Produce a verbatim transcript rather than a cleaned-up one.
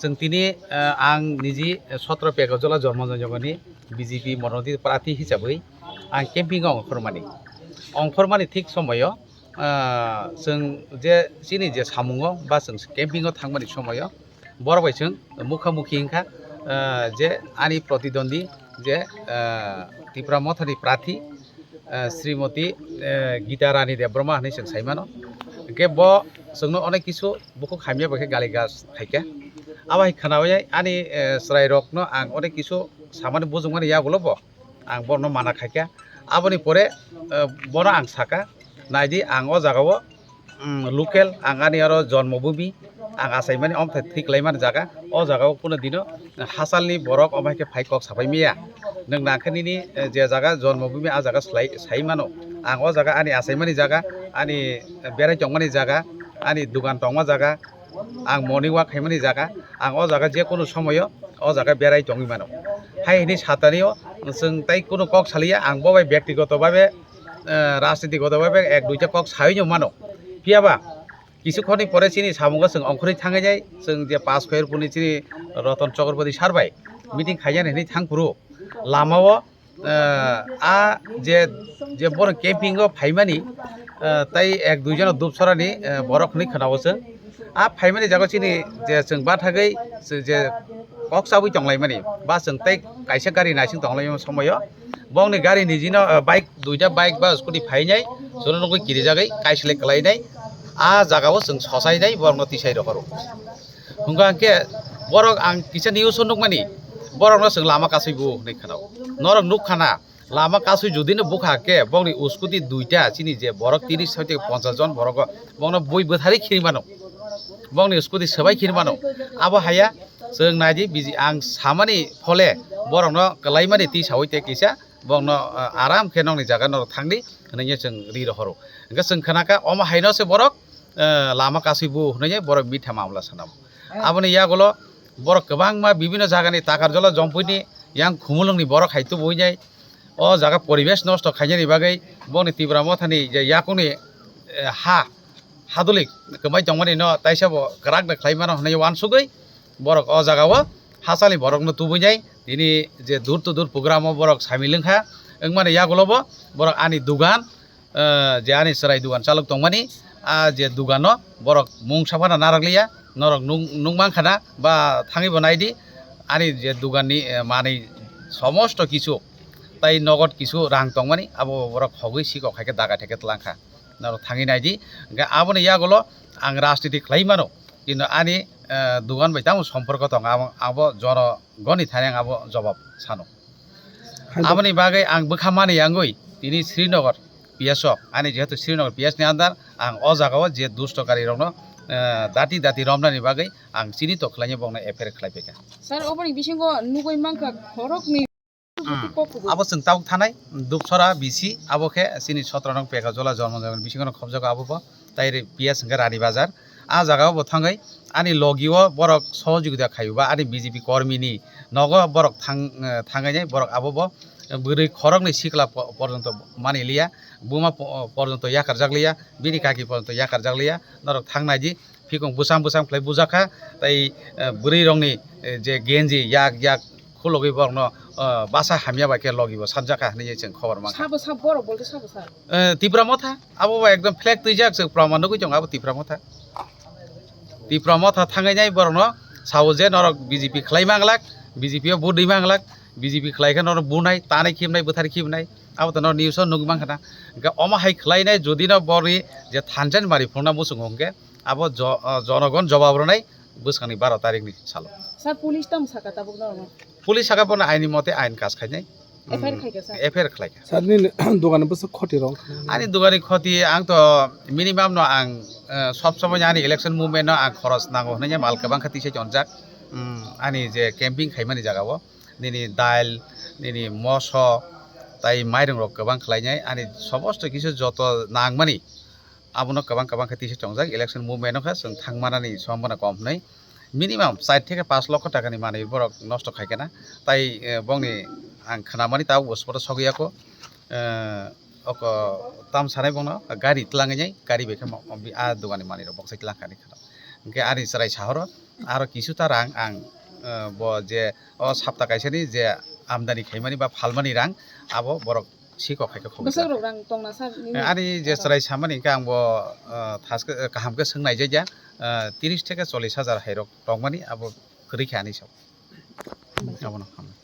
Chwng tini, eh, ang niji sotro Pekajola Jormo Jongoni B J P morodit prarthi hisabwi ang camping o ongkhormani. Ongkhormani thik somoyo, eh, chwng je chini je samungo ba chwng camping o thangmani somoyo borok bai chwng mukha mukhi wngkha, eh, je ani protidwandi je, eh, Tipra Mothani prarthi, eh, Srimoti, eh, Gita Rani Debbarma hinwi chwng sai mano. Hwnkhe bo chwngno onek kisu bukhuk hamya bai khe gali gas khaikha. Abo hai khwnawi ani, eh, chwrairokno ang onek kisu samani bujukmani yagulo bo ang borokno mana khaikha. Aboni pore, eh, bono ang sakha, "Naidi, ang o jagao, um, local, ang ani oro jonmo bumi, ang achaimani omthai thwi kwlaimani jaga, o jagao kuno dino hachalni borok omo hai khe phai kok sapai maya. Nwng nangkhe nini, eh, je jaga jonmo bumi, a jaga slai-, sai mano. Ang o jaga ani achaimani jaga, ani berai tongmani jaga, ani dugan tongma jaga, ang morning walk khaimani jaga, ang o jaga je kunu somoyo o jaga berai tongwi mano." Hai hwnwi satani o chwng tai kunu kok saliya, ang bo bai byaktigoto babe, eh, rajnitikoto babe ek duita kok sawi no mano. Phiya ba, Kisu khorni pore chini samungo chwng ongkhorwi thangwi nai, chwng je pass khoyerpuni chini Roton Chakraborty sir bai meeting khainani hinwi thangphuru lamao, eh, a je, je bono camping o phaimani, eh, tai ek dui jona Dupsorani, eh, borok hinwi khwnao chwng. A phaimani jaga chini je chwng bathagwi je kok chabwi tonglaimani ba chwng tei kaisa gari naising tonglaimani somoyo bongni gari nijino, eh, bike, duita bike ba scooty phainai, jono nugwi kirijagwi kaiselek kwlainai, a jagao chwng sosainai borokno tisai rohoro. Hwnkha hwnkhe borok ang kisa news o nukmani, borokno chwng lama kasui bu hinwi khwnao. Norok nukkhana, lama kasui judino bukha khe bongni scooty duita chini je borok tiris hoite ponchas jon borogo bongno bui bwtharwi khiri mano, bongni scooty swbai khiri mano. Abo haya chwng naidi biji ang samani phole borokno kwlaimani tisaui tei kisa bongno, ah, aram khe nokni jaga norok thangdi hinwi chwng ri rohoro. Hwnkhe chwng khnakha omo haino se borok, eh, lama kasui bu hinwi borok mitha mamla sanao. Aboni yagulo borok kwbangma bibino jagani Takarjola Jompuini yang Khumulwngni borok hai tubuwi nai. O jaga poribesh nosto khainani bagwi bongni Tipra Mothani je yakungni, eh, ha, hadulik kwmai tongmani no taisa bo kwrak da khlai mano hinwi uansugwi borok o jagao hachali borokno tubui nai. Tini je door to door program o borok samil wngkha, wngmani yagulo bo borok ani dugan, eh, je ani chwrai dugan chalok tongmani, a je dugano borok mung saphana narwkliya, norok nung-, nungmankha na ba thangwi bo naidi, ani je duganni, eh, manwi somosto kisu tai nogot kisu rang tongmani abo borok hogwi sikok hai khe daga theke twlangkha. Norok thangwi naidi, hwnkhe aboni yagulo ang rajniti khlai mano, kintu ani, eh, dugan bai tamo somporko tongo, abo, abo jonogoni thani ang abo jobab sano. Aboni bagwi ang bwkha mani yangwi tini Srinagar P S o, ani jehetu Srinagar P S ni under, ang o jagao je dusto karirokno, eh, dati dati romnani bagwi ang chini to khlainai bokno F I R khlai phaikha. Sir, oboni bisingo nugwi mankha khoroknwi. Hmm. Kok kubui. Abo chwng tabuk thanai Dupsora B C, abo khe chini sotro nong Pekajola Jormo Jongoni bisingo no khobjago abo bo. Tai re P S hwnkhe Rani Bazar. A jagao bo thangwi ani logi o borok sohojogita khaio ba ani B J P kormi ni nogo borok thang, eh, thangwi nai borok abo bo bwrwi khoroknwi sikla po-, porjonto mani liya, buma po-, porjonto yakarjak liya, bini kaki porjonto yakarjak liya, norok thang nai di. Phikung bwsang bwsang khlai bujakha, tei, eh, bwrwi rokni, eh, je genji yak yak khulogwi borokno, eh, basa hamya bai khe logi bo sanjakha hinwi chwng khobor mankha. Sabo sa borok bolte sabo sa? Eh, Tipra Motha, abo bo ekdom flag twijak, chwng proman nugwi tongo abo Tipra Motha. Tipra Motha thangwi nai borokno sao je norok B J P khlai manglak, B J P o vote rwi manglak, B J P khlai khe norok bunai, tanai khibnai, bwthar khibnai, abo to norok news o nugwi mankha na. Hwnkhe omo hai khlainai jodi no borokni je thansa ni mari phunukna muchungo hwnkhe, abo jo-, o, jonogon jobab rwnai bwskangni baro tarikni salo. Sir, police tamo saka tabuk norokno? Police saka bono aini mote ain kaj khainai. F I R Hmm. khaikha, sir? F I R khlaikha. Sir, nini dogani bwswk khoti rok? Ani dogani khoti ang to minimum no ang, eh, sob somoi ani election movement no ang khoros nango hwnwi mal kwbang kha tisa chonjak. Hmm, ani je camping khaimani jaga o nini dal, nini moso, tai mairung rok kwbang khlainai ani somosto kisu joto nangmani. Abono kwbang kwbang khe tisa chongjak, election movement wngkha, chwng thang manani sombona kom hwnwi minimum char theke pash lokho takani manwi borok nosto khaikha na. Tai, eh, bongni ang khnamani tabuk bo spot o sogwi ya kho, eh, oko tam sanai bongno gari twlangwi nai, gari bai khe mo-, mo-, a dogani manwi rok boksai twlang kha hinwi khna. Hwnkhe ani chwrai sahoro aro kisuta rang ang, eh, bo je o sapta kaisani je amdani khaimani ba phalmani rang abo borok sikok hai khe khobijak. Bwswk rok rang tongna sa nini? Eh, ani je chwrai samani hwnkhe ang bo, eh, thaskhe, eh, kaham khe swng naijakya, eh, tiris theke chollish hajar hai rok tongmani abo kwrwi khe ani sabo. Abono hambai.